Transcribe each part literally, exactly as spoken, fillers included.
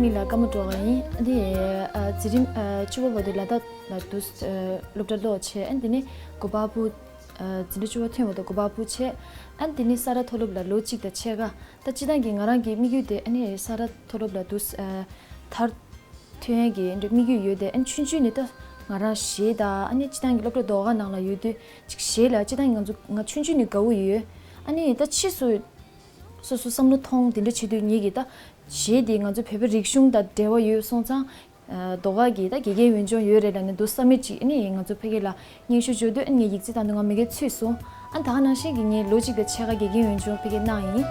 མིང་ལ་ཀརྨ་སྒྲོལ་དཀར་ཡིན། ཨ་ནི་ཨ་འཛིན་རིམ་ཨ་བཅུ་པ་བར་དུ་ལ་དྭགས་ལ་འདུག་ཨ་སློབ་གྲྭ་སློག་བྱས། ཨ་ནི་དེ་ནས་གོ་པལ་པུར། ཨ་འཛིན་གྲྭ་བཅུ་པ་ཐོན་བར་དུ་གོ་པལ་པུར་བྱས། ཨ་ནི་དེ་ནས་ས་རཱ་མཐོ་སློབ་ལ་ལོ་གཅིག་དང་ཕྱེད་ཀ། ད་སྤྱིར་བཏང་གི་ང་རང་གི་དམིགས་ཡུལ་དེ་ཨ་ནི་ས་རཱ་མཐོ་སློབ་ལ་འདུག་ཨ་མཐར་ཐོན་ཡས་ཀྱི་དམིགས་ཡུལ་ཡོད་དེ། ཨ་ནི་ཆུང་ཆུང་ནས་ད་ང་རང་གཞས་དང་། ཨ་ནི་སྤྱིར་བཏང་གི་སློབ་གྲྭ་ལྡོག་ཁ་ནང་ལ་ཡོད་དུས་ཅིག་གཞས་ལ་སྤྱིར་བཏང་གི་ང་ཚོ་ང་ཆུང་ཆུང་ནས་དགའ་བོ་ཡོད། ཨ་ནི་ད་ཕྱིས་སུ་སོ་སོ་བསམ་བློ་ཐོངས་དེ་འདྲ་བྱེད་དུས་ངེད་ཀྱི་ད་གཞས་དེ་ང་ཚོ་བོད་པའི་རིག་གཞུང་དང་འབྲེལ་བ་ཡོད་སོང་ཙང་། ཨ་ལྡོག་ཁ་གི་ད་དགེ་རྒན་འོས་སྦྱོང་ཡོད་རེད་ལབ་ནས་འདུག་བསམ་མེད་ཅིག་ཨ་ནི་ང་ཚོ་ཕ་གི་ལ་སྙན་ཞུ་འབྱོར་དུས། ཨ་ངས་ཡིག་ཚད་བཏང་དུས་ང་མ་གིར་ཚུད་སོང་། ཨ་ད་ག་ནང་བཞིན་གྱི་ངས་ལོ་གཅིག་དང་ཕྱེད་ཀ་དགེ་རྒན་འོས་སྦྱོང་ཕ་གིར་གནང་ཡིན། ཨ་ནི་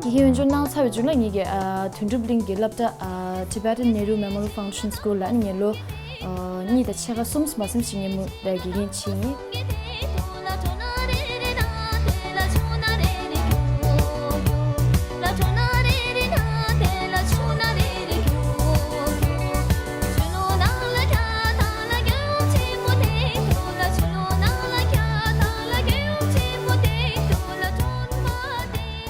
དགེ་རྒན་འོས་སྦྱོང་གནང་ཚར་བའི་མཇུག་ལ་ངེད་ཀྱི་ཨ་དོན་གྲུབ་གླིང་གི་སློབ་གྲྭ་ཨ་Tibetan Nehru Memorial Foundation School ལ་ཨ་ནི་ངས་ལོ་ཨ་གཉིས་དང་ཕྱེད་ཀ་གསུམ་མ་ཟིན་ཞིག་ངས་མུ་ལ་དགེ་རྒན་བྱས་ཡིན།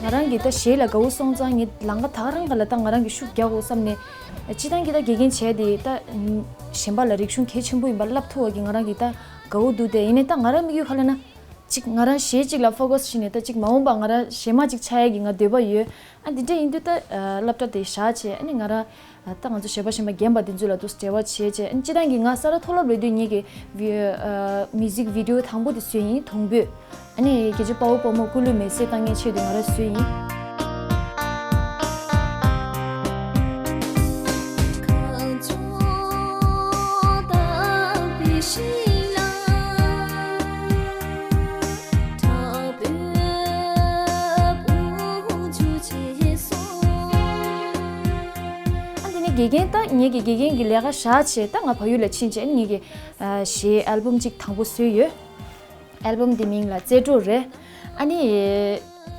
ང་རང་གིས་ད་གཞས་ལ་དགའ་བོ་སོང་ཙང་ངས་ལམ་ཁ་ད་ག་རང་ག་ལ་ད་ང་རང་གིས་ཤུགས་རྒྱག་དགོས་བསམ་ནས། སྤྱིར་བཏང་གི་ད་དགེ་རྒན་བྱས་ཏེ་ད་གཞན་པ་ལ་རིག་གཞུང་གལ་ཆེན་པོ་ཡིན་པ་བསླབ་ཐུབ་པ་གི་ང་རང་གིས་ད་དགའ་བོ་འདུག་སྟེ། ཡིན་ནའི་ད་ང་རང་དམིགས་ཡུལ་ག་ལ་ན། གཅིག་ང་རང་གཞས་གཅིག་ལ་ཕོ་ཁ་སི་བྱས་ནས་ད་གཅིག་མ་འོངས་པ་ང་རང་གཞས་མ་གཅིག་ཆགས་ཡས་ཀྱི་ང་འདོད་པ་ཡོད། ཨ་འདི་འདྲ་ཡིན་དུས་ད་ཨ་སློབ་གྲྭ་དེ་བཞག་བྱས། ཨ་ནི་ང་རང་ཨ་ད་ང་ཚོ་གཞས་པ་གཞན་པ་རྒན་པ་དེ་ཚོ་ལ་དུ་འབྲེལ་བ་བྱས་བྱས། ཨ་ནི་སྤྱིར་བཏང་གི་ང་ས་རཱ་མཐོ་སློབ་ལ་ཡོད་དུས་ངེད་ཀྱི་བི་ཨ་མིའུ་ཟིག་བི་ཌི་ཡོ་དང་པོ་དེ་བཟོས་ཡིན། དུང་འབུད། ཨ་ནི་རྒྱལ་གཅེས་དཔའ་བོ་དཔའ་མོ་སྐུ་ལུས་མེར་སྲེག་བཏང་མཁན་ཆེད་དུ་ང་རང་བཟོས་ཡིན། ཨ་འདི་ནི་དགེ་རྒན་ད་ངེད་ཀྱི་དགེ་རྒན་གྱི་ལས་ཀ་བཞག་བྱས་ད་ང་ཕ་ཡུལ་ལ་ཕྱིན་བྱས། ཨ་ནི་ངེད་ཀྱི་ཨ་གཞས་ཨལ་བམ་གཅིག་དང་པོ་བཟོས་ཡོད། ཨལ་བམ་འདི་མིང་ལ་རྩེད་འགྲོ་རེད། ཨ་ནི་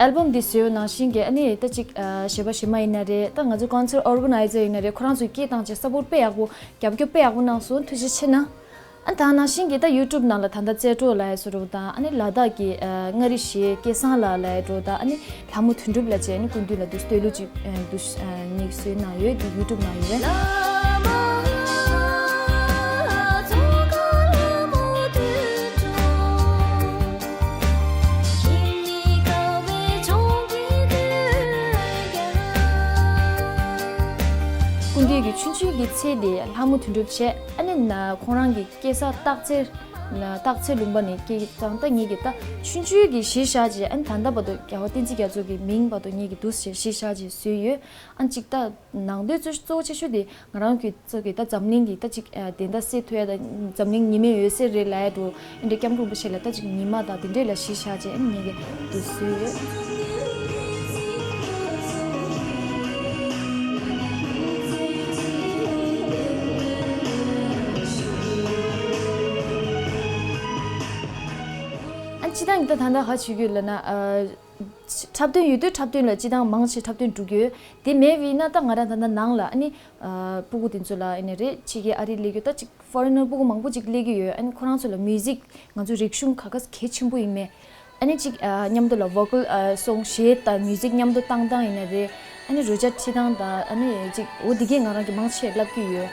ཨལ་བམ་འདི་བཟོས་ནང་བཞིན་གྱི་ཨ་ནི་ད་ཅིག་ཨ་གཞས་པ་གཞས་མ་ཡིན་ན་རེད། ད་ང་ཚོ་ཀོན་སར་ཨོར་ག་ནའི་ཛར་ཡིན་ན་རེད། ཁོ་རང་ཚོས་སྐད་བཏང་བྱས་སཔོར་ཊི་དཔེ་ཡག་པོ། རྒྱབ་སྐྱོར་དཔེ་ཡག་པོ་གནང་སོང་། ཐུགས་རྗེ་ཆེ་གནང་། ཨ་ད་ནང་བཞིན་གྱི་ད་ཡུ་ཊུབ་ནང་ལ་ད་ལྟ་རྩེད་འགྲོ་ལབ་ཡས་བཟོ་འདྲ་བོ་དང་། ཨ་ནི་ལ་དྭགས་ཀྱི་ཨ་མངའ་རིས་གཞས་སྐལ་བཟང་ལགས་ལབ་ཡས་འདྲ་བོ་དང་། ཨ་ནི་ལྷ་མོ་དོན་གྲུབ་ལགས་བཅས། ཨ་ནི་སྐུ་མདུན་ལ་དུ་སྟོད་ལུགས་ཅིག་ཨ་འདུ་ཨ་ཉིག་བཟོས་གནང་ཡོད། འདི་ཡུ་ཊུབ་ནང་ཡོད་རེད། སྐུ་མདུན་གྱི་ཆུང་ཆུང་གི་ཚེ་དེ་ལྷ་མོ་དོན་གྲུབ་བྱས། ཨ་ནི་ན་ཁོང་རང་གི་སྐྱེས་ས་སྟག་འཚེར་ན་སྟག་འཚེར་ལུང་པ་ནས་སྐྱེས་ཙང་ད་ངེད་ཀྱི་ད་ཆུང་ཆུང་གི་གཞས་བཞག་བྱས། ཨ་ནི་ད་ལྟ་བར་དུ་རྒྱལ་བ་བསྟན་འཛིན་རྒྱ་མཚོ་གི་མིང་བར་དུ་ངེད་ཀྱི་འདུག་སེ་གཞས་བཞག་བྱས་བཟོས་ཡོད། ཨ་ནི་གཅིག་ད་ནང་དོན་གཙོ་གཙོ་བོ་ཆེ་ཤོས་དེ་ང་རང་གི་ཚོ་གི་ད་འཛམ་གླིང་གི་ད་ཅིག་ཨ་བདེན་མཐའ་གསལ་ཐུབ་ཡ། ད་འཛམ་གླིང་ཉི་མའི་འོད་ཟེར་རེད་ལབ་ཡ་འདྲ་བོ། ཨ་འདྲ་སྐྱབས་མགོན་རིན་པོ་ཆེ་ལ་ད་ཅིག་ཉི་མ་དང་དེ་འདྲས་ལ་གཞས་བཞག་བྱས། ཨ་ནི་ངེད་ཀྱི་འདུག་བཟོས་ཡོད། ཨ་སྤྱིར་བཏང་གི་ད་ད་ལྟ་ག་བྱེད་ཀྱི་ཡོད་ལབ་ན། ཨ་འཁྲབ་སྟོན་ཡོད་དུས་འཁྲབ་སྟོན་ལ་སྤྱིར་བཏང་མང་ཆེ་འཁྲབ་སྟོན་འགྲོ་གི་ཡོད། དེ་མེད་པ་ཡིན་ན་ད་ང་རང་ད་ལྟ་ནང་ལ་ཨ་ནི་ཨ་སྤུ་གུ་དེ་ཚོ་ལ་ཨ་ནི་རེད། ཕྱི་རྒྱལ་ཨ་རི་སླེབས་ཡོད་ད་ཅིག་ཕོ་རེན་ནར་སྤུ་གུ་མང་པོ་ཅིག་སླེབས་ཀྱི་ཡོད། ཨ་ནི་ཁོ་རང་ཚོ་ལ་མིའུ་ཟིག་ང་ཚོ་རིག་གཞུང་ག་ག་གལ་ཆེན་པོ་ཡིན་མེད། ཨ་ནི་ཅིག་ཨ་མཉམ་དུ་ལ་ཝོ་ཀལ་ཨ་སོང་གཞས་དང་མིའུ་ཟིག་མཉམ་དུ་བཏང་སྟངས་ཡིན་ན་རེད། ཨ་ནི་རོལ་ཆ་ཁྲིད་སྟངས་དང་། ཨ་ནི་ཅིག་འོ་དེ་གས་ང་རང་གིས་མང་ཆེ་བསླབ་ཀྱི་ཡོད།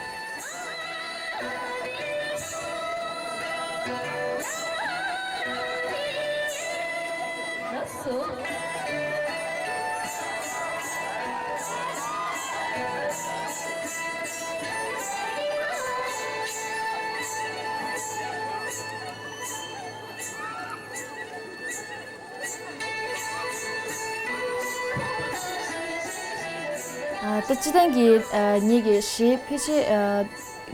ཨ་ད་སྤྱིར་བཏང་གི་ཨ་ངེད་ཀྱི་གཞས་ཕལ་ཆེར་ཨ་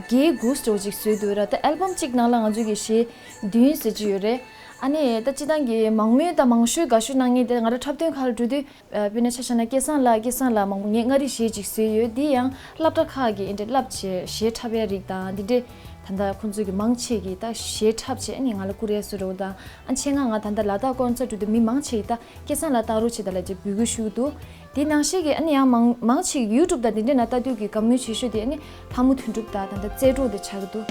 བརྒྱད་དགུ་ཙམ་ཅིག་བཟོས་འདུག་ར། ད་ཨལ་བམ་གཅིག་ནང་ལ་ང་ཚོ་གི་གཞས་བདུན་ཟེར་གྱི་ཡོད་རེད། ཨ་ནི་ད་སྤྱི་བཏང་གི་མང་མོས་དང་མང་ཤོས་དགའ་ཤོས་གནང་མཁན་དེ་ང་རང་འཁྲབ་སྟོན་ཁག་ལ་འགྲོ་དུས། ཨ། དཔེར་ན་ཆ་བཞག་ན་སྐལ་བཟང་ལགས། སྐལ་བཟང་ལགས་མང་པོ་ངས་མངའ་རིས་གཞས་ཅིག་བཟོས་ཡོད། འདི་ཡང་སློབ་གྲྭ་ཁག་གི་ཨེ་འདྲ་བསླབ་བྱས་གཞས་འཁྲབ་ཡ་རིགས་དང་འདི་འདྲས། ད་ལྟ་ཁོང་ཚོ་གི་མང་ཆེ་གིས་ད་གཞས་འཁྲབ་བྱས་ཨ་ནི་ང་ལ་བསྐུར་ཡ་བཟོ་འདྲ་བོ་དང་། ཨ། ཆེད་མངགས་ང་ད་ལྟ་ལ་དྭགས་ཀོན་སར་འགྲོ་དུས་མི་མང་ཆེ་གིས་ད་སྐལ་བཟང་ལགས་བཏང་རོགས་བྱེད་དང་ལབ་བྱས་འབོད་སྐུལ་ཞུ་གི་འདུག་དེ་ནང་བཞིན་གྱི་ཨ་ནི་ཡང་མང་མང་ཆེ་གིས་ཡུ་ཊུབ་དང་དེ་འདྲའི་ནང་ལྟ་དུས་ཀྱི་དགའ་མོས་བྱེད་ཤོས་དེ་ཨ་ནི་ལྷ་མོ་དོན་གྲུབ་དང་ད་ལྟ་རྩེ་གྲོགས་དེ་ཆགས་ཀྱི་འདུག་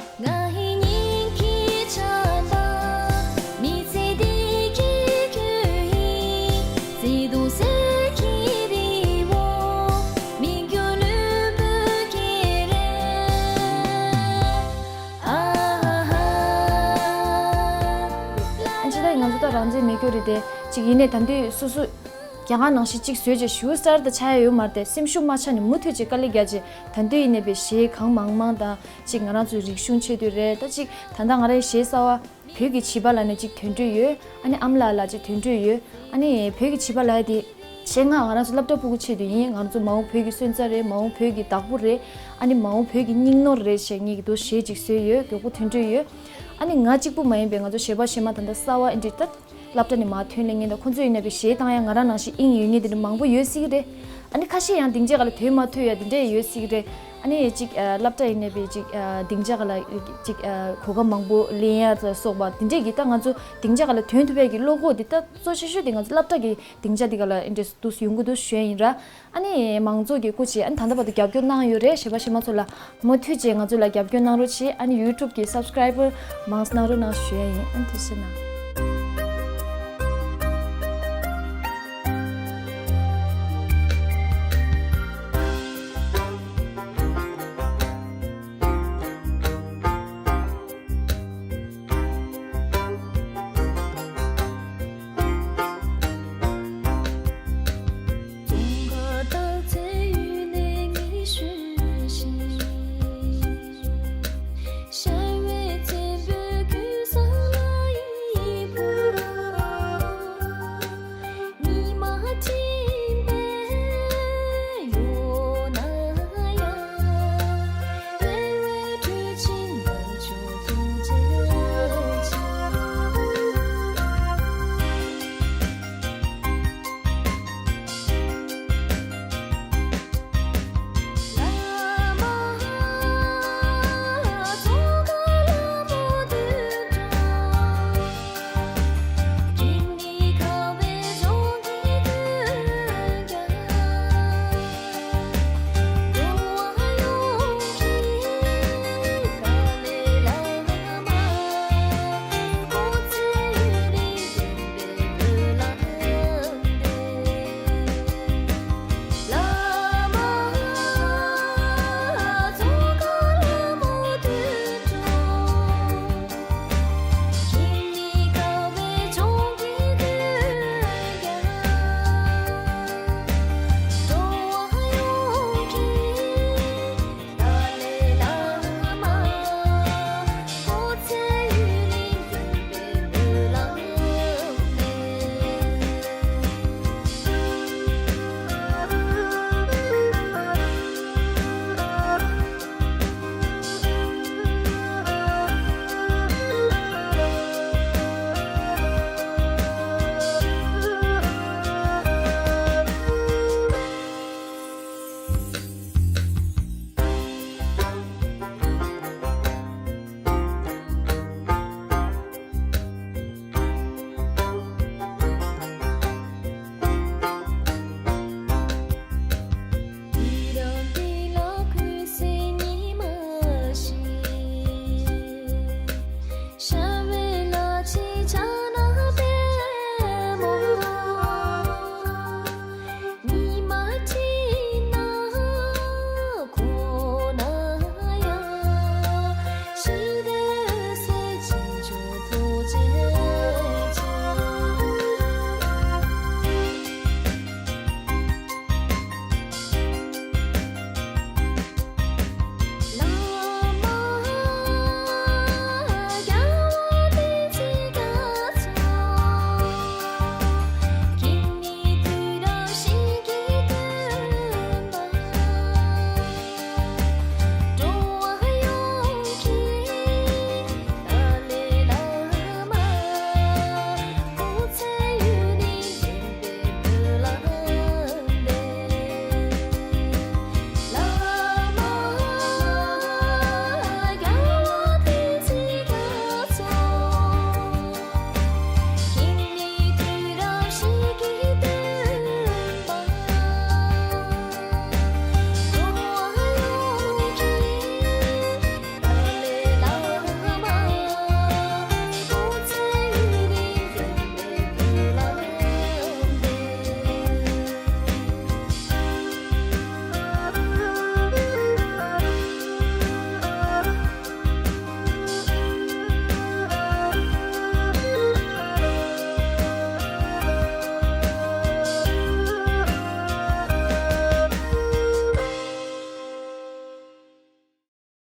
ཨ་ཅི་ད་ང་ཚོ་ད་རང་བཙན་མེད་རྒྱུ་རེད་དེ། ཅིག་ཡིན་ནའི་ད་དུང་སོ་སོ་རྒྱ་གར་ནང་བཞིན་གཅིག་བཟོས་བྱས་ཞུ་སར་ད་ཆགས་ཡ་ཡོད་མ་རེད་དེ། སེམས་ཤུགས་མ་ཆག་ནས་མུ་མཐུད་ཅིག་དཀའ་ལས་རྒྱག་བྱས་ད་དུང་ཡིན་ནའི་པའི་གཞས་གང་མང་མང་དང་། ཅིག་ང་རང་ཚོའི་རིག་གཞུང་ཆེད་དུ་རེད། ད་ཅིག་ད་ལྟ་ང་རའི་གཞས་གསར་བ་བོད་ཀྱི་བྱིས་པ་ལབ་ནས་ཅིག་དོན་འགྲོ་ཡོད། ཨ་ནི་ཨ་མ་ལགས་ལ་ཅིག་དོན་འགྲོ་ཡོད། ཨ་ནི་བོད་ཀྱི་བྱིས་པ་ལབ་ཡ་དེ་ཆེད་མངགས་ང་རང་ཚོ་སློབ་གྲྭ་ཕྲུ་གུ་ཆེད་དུ་ཡིན། ང་རང་ཚོ་མ་འོངས་བོད་ཀྱི་སོན་རྩ་རེད། མ་འོངས་བོད་ཀྱི་བདག་པོ་རེད། ཨ་ནི་མ་འོངས་བོད་ཀྱི་སྙིང་ནོར་རེད་ཅེས་ངེད་ཀྱི་འདུག་གཞས་ཅིག་བཟོས་ཡོད། མགྱོགས་པོ་དོན་འགྲོ་ཡོད། ཨ་ནི་ང་གཅིག་པུ་མ་ཡིན་པའི་ང་ཚོ་གཞས་པ་གཞས་མ་ད་ལྟ་གསར་བ་ཨེ་འདྲ་ད་སློབ་གྲྭ་ནས་མར་ཐོན་སླེབས་མཁན་དང་ཁོང་ཚོ་ཡིན་ནའི་པའི་གཞས་བཏང་ཡ་ང་རང་ནང་བཞིན་དབྱིངས་ཡོད་མཁན་དེ་འདྲ་མང་པོ་ཡོད་སྲིད་ཀྱི་རེད། ཨ་ནི་ཁ་ཤས་ཡང་སྡིངས་ཆ་སྒང་ལ་ཐོན་མ་ཐུབ་ཡ་དེ་འདྲས་ཡོད་སྲིད་ཀྱི་རེད། ཨ་ནི་ཅིག་ཨ་སློབ་གྲྭ་ཡིན་ནའི་པའི་ཅིག་ཨ་སྡིངས་ཆ་སྒང་ལ་ཅིག་ཨ་གོ་སྐབས་མང་པོ་ལེན་ཡ་ལ་སོགས་པ་དེ་འདྲས་ཀྱི་ད་ང་ཚོ་སྡིངས་ཆ་སྒང་ལ་ཐོན་ཐུབ་ཡ་གི་བློ་ཁོག་དེ་ད་གཙོ་ཆེ་ཤོས་དེ་ང་ཚོ་སློབ་གྲྭ་གི་སྡིངས་ཆ་དེ་སྒང་ལ་ཨེ་འདྲས་འདུག་ཡོང་གི་འདུག་ཞུ་ཡ་ཡིན་ར། ཨ་ནི་མང་ཚོགས་ཀྱི་སྐུ་མཁྱེན། ཨ་ནི་ད་ལྟ་བར་དུ་རྒྱབ་སྐྱོར་གནང་ཡོད་རེད། གཞས་པ་གཞས་མ་ཚོ་ལ་མུ་མཐུད་བྱས་ང་ཚོ་ལ་རྒྱབ་སྐྱོར་གནང་རོགས་བྱེད། ཨ་ནི་ཡུ་ཊུབ་ཀྱི་སབ་སི་ཀ་རའི་བར་མང་ཙམ་གནང་རོགས་གནང་ཞུ་ཡ་ཡིན། ཨ་ནི་ཐུགས་རྗེ་གནང་།